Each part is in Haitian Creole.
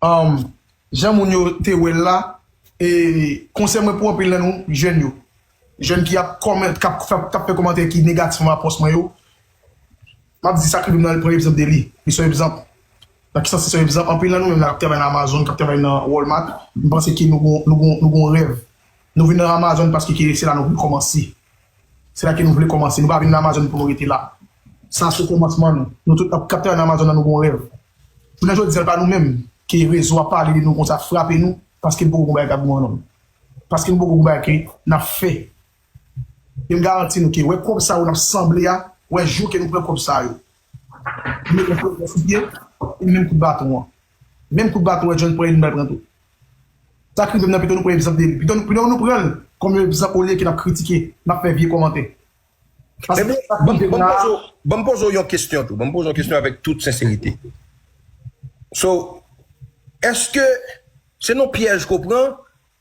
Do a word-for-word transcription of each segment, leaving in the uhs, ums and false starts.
um, jan moun yo te wè l la, e konsèy mwen pou anpil nan nou, jèn yo. Jèn ki ap kòmant, k ap, k ap, k ap fè kòmantè ki negatif anba pòs mwen yo, m ap di sa k rive m nan, pran egzanp de li. Li se yon egzanp. Nan ki sans li se yon egzanp? Anpil nan nou menm la k ap travay nan Amazon, k ap travay nan Walmart, m panse ke nou gon, nou gon, nou gon rèv. Nou vin nan Amazon paske ke se la nou vle kòmanse. Se la ke nou vle kòmanse. Nou pa vin nan Amazon pou nou rete la. Sa se kòmansman nou. Nou tout k ap travay nan Amazon nan, nou gon rèv. Jounen jodi a, l pa nou menm ke rezo a pale de nou konsa, frape nou, paske n poko gon bagay k ap goumen nan nou. Paske n poko gon bagay ke n ap fè. E m garanti nou ke wè kòb sa yo n ap sanble a, wè jou ke nou pran kòb sa yo. Nou mete yon pwojè sou pye, e menm kout baton an. Menm kout baton an, John pran, li pral pran tou. Sa k rive m nan, pito nou pran egzanp de li. Pito, pito nou pran l kòm yon egzanp olye ke n ap kritike, n ap fè vye kòmantè. Paske Men bon, ban m poze w, ban m poze w yon kesyon tou. Ban m poze w yon kesyon avèk tout senserite. So, èske se yon pyèj ke w pran?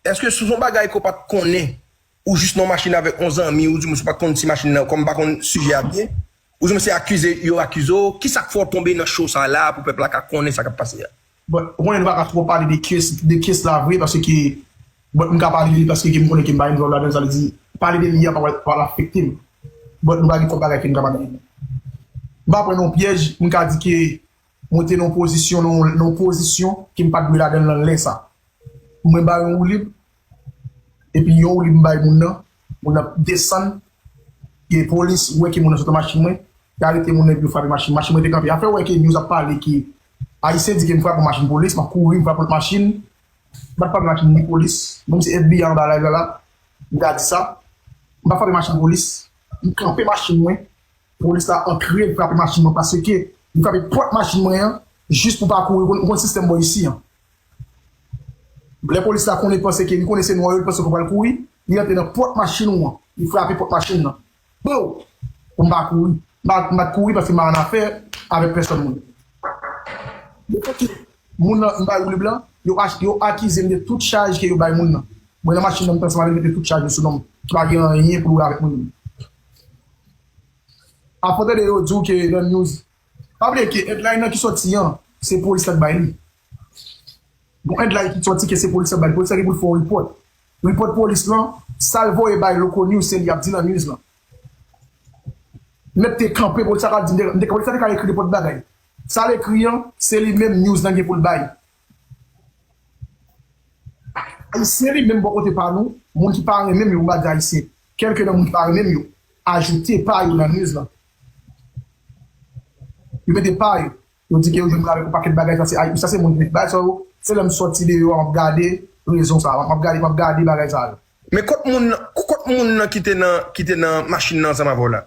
Èske se yon bagay ke w pa t konnen? Ou jis nan machin avèk yon zanmi, ou di mwen se pa t konn si machin nan, kòm pa konn sijè a byen, ou di mwen se akize yo akize w, ki sa k fè w tonbe nan cho sa la pou pèp la ka konnen sa k ap pase a? Bon, ou konnen nou pa ka twò pale de kes, de kes la vre, paske ke, bon, m ka pale de li paske ke m konnen ke m pa gen dwa ladan l, sa vle di, pale de li a pa pral, pral afekte m. Bon, nou pa gen twòp bagay ke m ka pale de li. M pa pran nan yon pyèj, m ka di ke mwen te nan yon pozisyon, nan yon, nan yon pozisyon ke m pa t dwe ladan l nan lè sa. Mwen ba yon woulib, epi yon woulib m bay moun nan, moun nan desann, e polis wè ke moun nan sot nan machin mwen, y arete moun nan epi yo frape machin, machin mwen te kanpe. Afè wè ke news ap pale ke Ayisyen di ke m frape yon machin polis, m ap kouri, m frape lòt machin, m pa t frape machin ni polis, menm si F B I anba live la, m ka di sa, m pa frape machin polis, m kanpe machin mwen, polis la antre, li frape machin mwen paske li frape pòt machin mwen an, jis pou pa kouri, ou konn sistèm bò isi an. Lè polis la konnen, panse ke li konnen se nwa yo, li panse ke w pral kouri, li rantre nan pòt machin ou an, li frape pòt machin nan. Pow! Pou m pa kouri. M pa, m pa t kouri paske m pa annafè avèk pèsòn moun. Depi ke moun nan, m bay woulib lan, yo, yo akize m de tout chaj ke yo bay moun nan. Mwen nan machin nan, m panse m ale mete tout chaj yo sou non m. Ki pa gen anyen pou l wè avèk moun nan. Apre tande yo di w ke nan news, pa bliye ke headline nan ki sòti an, se polis la k bay li. Gon headline ki sòti ke se polis la k bay li. Polis la gen pou l fè yon report. Report polis lan, sa l voye bay Local News, se li y ap di nan news lan. Nèg te kanpe, polis la ka di, nèg polis la te ka ekri nenpòt bagay. Sa l ekri an, se li menm news lan gen pou l bay. Ayisyen li menm bò kote pa nou, moun ki pa renmen m yo, m pa di Ayisyen, kèlke nan moun ki pa renmen m yo, ajoute pa yo nan news lan. Yo mete pa yo. Yo di ke yo jwenn avèk yon pakèt bagay, sa se, sa se moun ki met bay sa yo. Se lè m sòti deyò a, m ap gade rezon sa, m ap gade, m ap gade bagay sa yo. Men kot moun, kot moun nan ki te nan, ki te nan machin nan ansanm avè w la?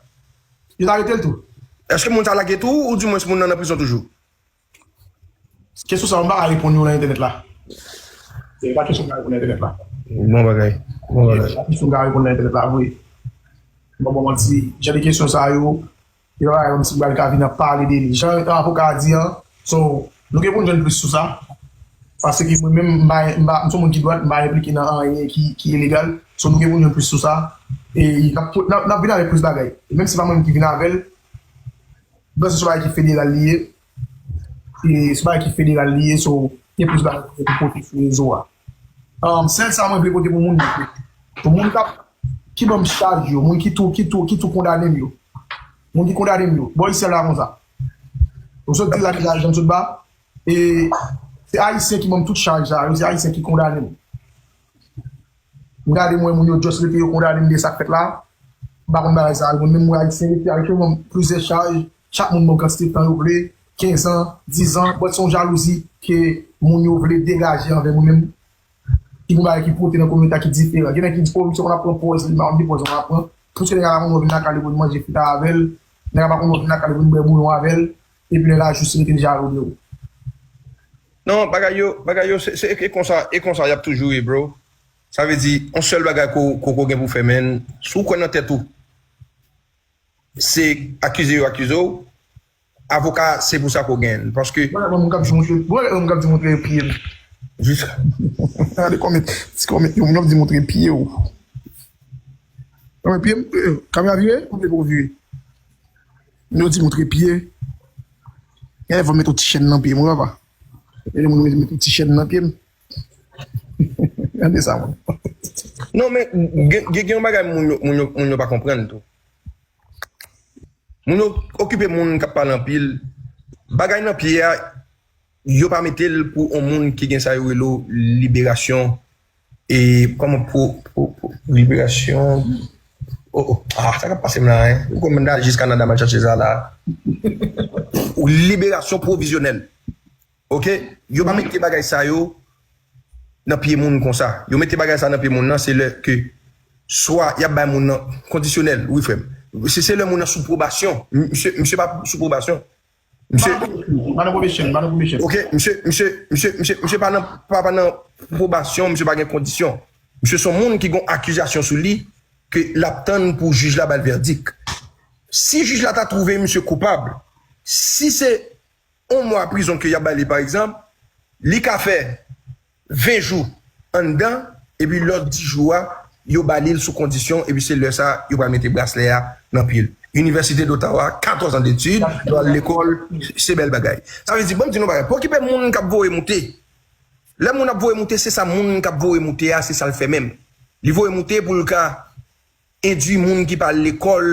Yo t arete l tou. Èske moun sa lage tou, oudimwens moun nan nan prizon toujou? Kesyon sa a, m pa ka reponn yo nan entènèt la. Se pa kesyon m ka reponn nan entènèt la. Bon bagay. Bon bagay. Se pa kesyon m ka reponn nan entènèt la vre. M pa ba w manti, jan de kesyon sa yo, se pa bagay kòmsi m pral ka vin ap pale de li. Jan avoka a di an, so, nou gen pou n jwenn plis sou sa. Paske mwen menm, m pa, m pa, m se yon moun ki dwat, m pa enplike nan anyen ki, ki ilegal. So, nou gen pou n jwenn plis sou sa. E n ap, n ap, n ap vin avèk plis bagay. E menm si se pa mwen menm ki vin avè l, Bon, se yon bagay ki federal li ye. E se yon bagay ki federal li ye, so, gen plis bagay pou pote sou rezo a. Um, sèl sa mwen vle pote pou moun yo, pou moun k ap, ki ban m chaj yo, moun ki tou, ki tou, ki tou kondane m yo. Moun ki kondane m yo. Bò isi a la konsa. Ou sot di la deja, jan m sot ba. E se Ayisyen ki ban m tout chaj sa yo, se Ayisyen ki kondane m. M gade, m wè moun yo just rete, yo kondane m de sa k fèt la. M pa konn bagay sa yo. Mwen menm, mwen Ayisyen, rete avèk yo, ban m plizyè chaj, chak moun ban m kantite tan yo vle, kenz an, diz an, but se yon jalouzi ke moun yo vle degaje anvè mwen menm. Ki gon bagay ki pote nan kominote a ki diferan. Gen nèg ki di, o, misye konn ap pran pòz, li pa konn ki pòz l ap pran. Piske nèg la pa konn wè w vin lakay li pou l manje frita avè l, nèg la pa konn wè w vin lakay li pou l bwè bouyon avè l, epi nèg la jis rete l jalou de ou. Non, bagay yo, bagay yo, se, se, e konsa, e konsa y ap toujou ye, bro. Sa vle di, yon sèl bagay ke w, ke w, ke w gen pou w fè, men, si w kwè nan tèt ou, se akize yo akize w, avoka, se pou sa ke w genyen l, paske. Bon, moun k ap di montre, bon, moun k ap di montre pye m. Jis. Gade kòman, ti kòman, yon moun k ap di montre pye w. Kòman pye m, eh, kamera vire, ou vle pou vire? Moun yo di montre pye. Genlè fò m mete yon ti chèn nan pye m, wi, papa. E moun met, met ti chèn nan pye m. Gade sa, mwen. Non, men gen, gen, gen yon bagay moun yo, moun yo, moun yo pa konprann tou. Moun yo okipe moun k ap pale anpil. Bagay nan pye a, yo pa mete l pou yon moun ki gen sa yo rele liberasyon. E kòman pou, pou, pou liberasyon. Oh, oh. Ah, sa k ap pase m la, hein? Ou konn m ta al jis Kanada, m al chache sa la. Ou liberasyon pwovizyonèl. Ok? Yo pa mete bagay sa yo nan pye moun konsa. Yo mete bagay sa nan pye moun nan, se lè ke swa y ap bay moun nan kondisyonèl, wi frè m. Se, se lè moun nan sou pwobasyon. M-, Misye, misye pa sou pwobasyon. Misye, Pa nan probation, pa nan probation. Ok, misye, misye, misye, misye, misye pa nan, pa, pa nan pwobasyon, misye pa gen kondisyon. Misye se yon moun ki gen akizasyon sou li ke l ap tann pou jij la ba l vèdik. Si jij la ta twouve misye koupab, si se yon mwa prizon ke y ap ba li, pa egzanp, li ka fè ven jou anndan, epi lòt dis jou a, yo ba li l sou kondisyon, epi se lè sa a, yo pral mete braslè a nan pye l. Inivèsite d'Ottawa, katòz an detid, yo al lekòl, se bèl bagay. Sa vle di, ban m di nou bagay, pou okipe moun k ap voye moute, lè moun ap voye moute, se sa moun k ap voye moute a, se sa l fè menm. Li voye moute pou l ka endwi moun ki pa al lekòl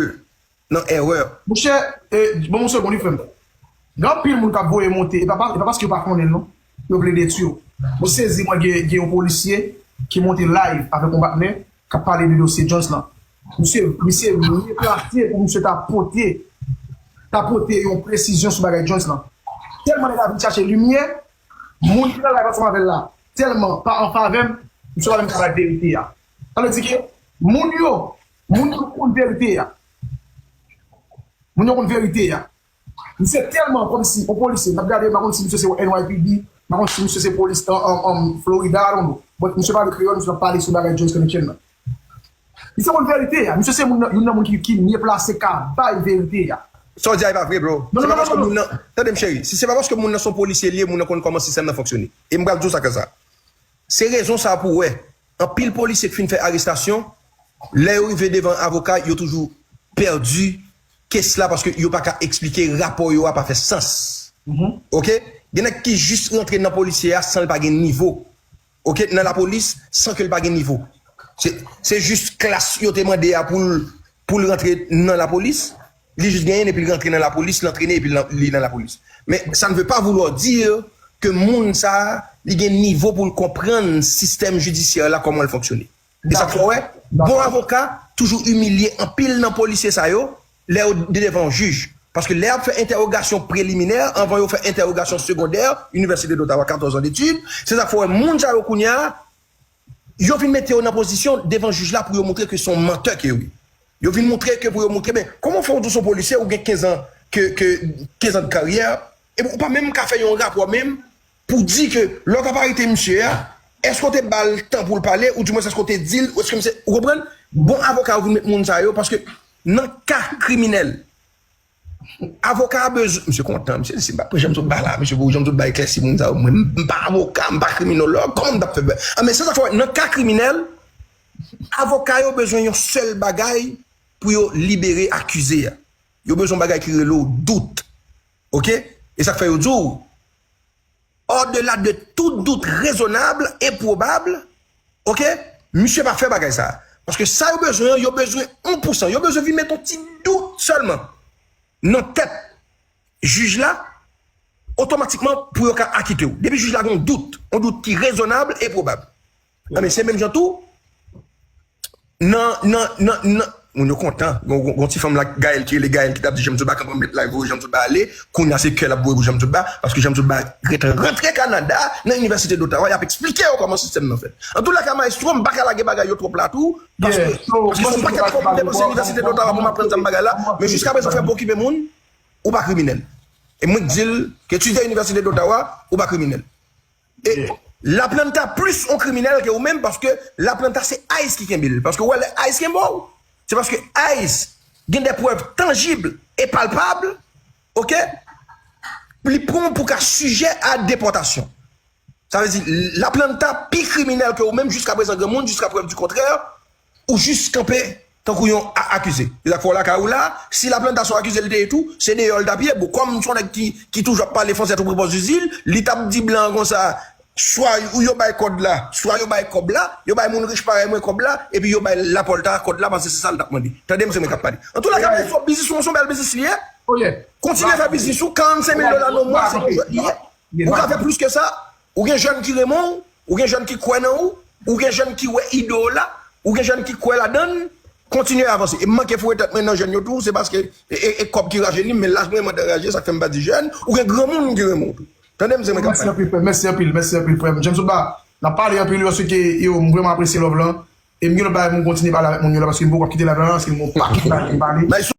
nan erè. Monchè, e, ban m yon segonn, wi, frè m. Gen anpil moun k ap voye monte, e pa, pa, e pa paske yo pa konnen l, non. Yo vle detwi w. Mwen sezi, mwen gen, gen yon polisye ki monte live avèk yon patnè k ap pale de dosye Jones lan. Misye, misye byen plase pou misye ta pote, ta pote yon presizyon sou bagay Jones lan. Tèlman nèg la vin chache limyè, moun ki nan live ansanm avè l la, tèlman pa an favè m, misye pa menm ka bay verite a. Sa vle di ke moun yo, moun yo konn verite a. Moun yo konn verite a. Misye tèlman kòmsi yon polisye, n ap gade, m pa konn si misye se N Y P D, m pa konn si misye se polis an, an, an Florida, I don't know. But misye pale kreyòl, misye ap pale sou bagay Jones Connection nan. Misye konn verite a. Misye se moun nan, youn nan moun ki, ki mye plase ka bay verite a. Sa w di a e pa vre, bro. Non, non, non, non. Tande m, cheri. Si se pa paske moun nan se yon polisye li ye, moun nan konn kòman sistèm nan fonksyone. E m pral di w sa konsa. Se rezon sa pou w wè, anpil polisye k fin fè arestasyon, lè yo rive devan avoka, yo toujou pèdi kes la paske yo pa ka eksplike, rapò yo a pa fè sans. Ok? Gen nèg ki jis rantre nan polisye a san l pa gen nivo. Ok? Nan lapolis, san ke l pa gen nivo. Se, se jis klas yo te mande a pou l, pou l rantre nan lapolis. Li jis genyen epi l rantre nan lapolis, l antrene epi l nan, li nan lapolis. Men sa ne veut pas vouloir dire ke moun sa a, li gen nivo pou l konprann sistèm jidisyè la, kòman l fonksyone. E sa k fè w wè, bon avoka toujou imilye anpil nan polisye sa yo, lè yo devan yon jij. Paske lè y ap fè entèwogasyon preliminè, anvan yo fè entèwogasyon segondè, Inivèsite d'Ottawa, katòz an detid, se sa k fè w wè moun sa yo kounye a, yo vin mete yo nan pozisyon devan jij la pou yo montre ke se yon mantè ke yo ye. Yo vin montre ke pou yo montre, men, kòman w fè w di w se yon polisye, ou gen kenz an, ke, ke kenz an de karyè, epi ou pa menm ka fè yon rapò menm pou di ke lè w t ap arete misye a, èske w te ba l tan pou l pale, ou dimwens èske w te di l, ou èske misye, ou konprann? Bon avoka yo vin met moun sa yo, paske nan ka kriminèl, avoka a bezwen, misye kontan, misye di, si m pa pran Jean Claude Ba la, mesye, pou Jean Claude Ba eklèsi moun sa yo, mwen, m pa avoka, m pa kriminològ, kòman m t ap fè? A, men se sa k fè, nan ka kriminèl, avoka yo bezwen yon sèl bagay pou yo libere akize a. Yo bezwen yon bagay ki rele w dout. Ok? E sa k fè yo di w, au-delà de tout doute raisonnable et probable, ok, misye pa fè bagay sa. Paske sa yo bezwen an, yo bezwen yon pou san. Yo bezwen vin met yon ti dout sèlman nan tèt jij la, otomatikman pou yo ka akite w. Depi jij la gen yon dout, yon dout ki rezonab e pwobab. Nan, men se menm jan tou, nan, nan, nan, nan, moun yo kontan. Gon, gon, gon ti fanm la, Gaël, ki rele Gaël, ki t ap di Jean Claude Ba kanpe met live pou Jean Claude Ba ale. Kounye a se kè l ap voye pou Jean Claude Ba, paske Jean Claude Ba ret rantre Kanada, nan Inivèsite d'Ottawa, y ap eksplike yo kòman sistèm nan fèt. Antouka, maestro, m pa ka lage bagay yo twòp la tou, paske, paske se yon pakèt kòb m depanse Inivèsite d'Ottawa pou m aprann sa m bagay la, men jiskaprezan, frè, pa okipe moun, ou pa kriminèl. E mwen k di l, ke etidyan Inivèsite d'Ottawa, ou pa kriminèl. E Laplanta plis yon kriminèl ke ou menm, paske Laplanta se Ice ki kenbe l. Paske ou wè lè Ice kenbe w, se paske Ice gen de prèv tanjib e palpab, ok, li pran w pou ka sijè a depòtasyon. Sa vle di, Laplanta pi kriminèl ke ou menm jiskaprezan, granmoun, jiska prèv di kontrè, ou jis kanpe tankou yon a- akize. Se sa k fè w lakay ou la, si Laplanta se yon akize l te ye tou, se deyò l t ap ye. Bon, kòm se yon nèg ki, ki toujou ap pale fransè tou prepòz izi l, li t ap di blan an konsa, swa ou yo bay kòd la, swa yo bay kòb la, yo bay moun rich parèy mwen kòb la, epi yo bay Laplanta kòd la, paske se sa l t ap mande. Tande m, se mwen k ap pale. Antoulaka, men se yon biznis, se yon bèl biznis li ye. Kontinye fè biznis ou, karannsenk mil dola nan mwa, se yon jwèt li ye. Ou ka fè plis ke sa. Ou gen jèn ki renmen w, ou gen jèn ki kwè nan ou, ou gen jèn ki wè ide w la, ou gen jèn ki kwè ladan l, kontinye avanse. E m manke foure tèt mwen nan jèn yo tou, se paske e, e, e kòb ki rajeni m, men laj mwen mande raje, sa k fè m pa di jèn, ou gen granmoun ki renmen w tou. Tande m, se mwen k ap pale. Mèsi anpil, frè. Mèsi anpil, mèsi anpil, frè m. James Oba, n ap pale anpil, paske yo, m vrèman apresye love lan. E m gen lòt bagay pou m kontinye pale avèk moun yo la, paske m poko ap kite live la, paske m gen yon pakèt bagay pou m pale.